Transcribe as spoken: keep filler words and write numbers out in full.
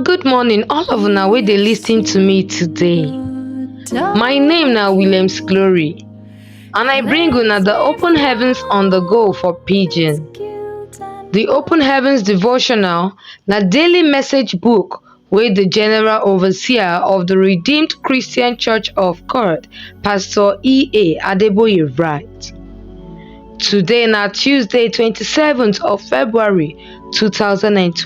Good morning, all of una wey dey listen to me today. My name na Williams Glory, and I bring una the Open Heavens on the Go for Pidgin. The Open Heavens devotional na daily message book wey the General Overseer of the Redeemed Christian Church of God, Pastor E A Adeboye, write. Today na Tuesday, twenty-seventh of February, two thousand and twenty.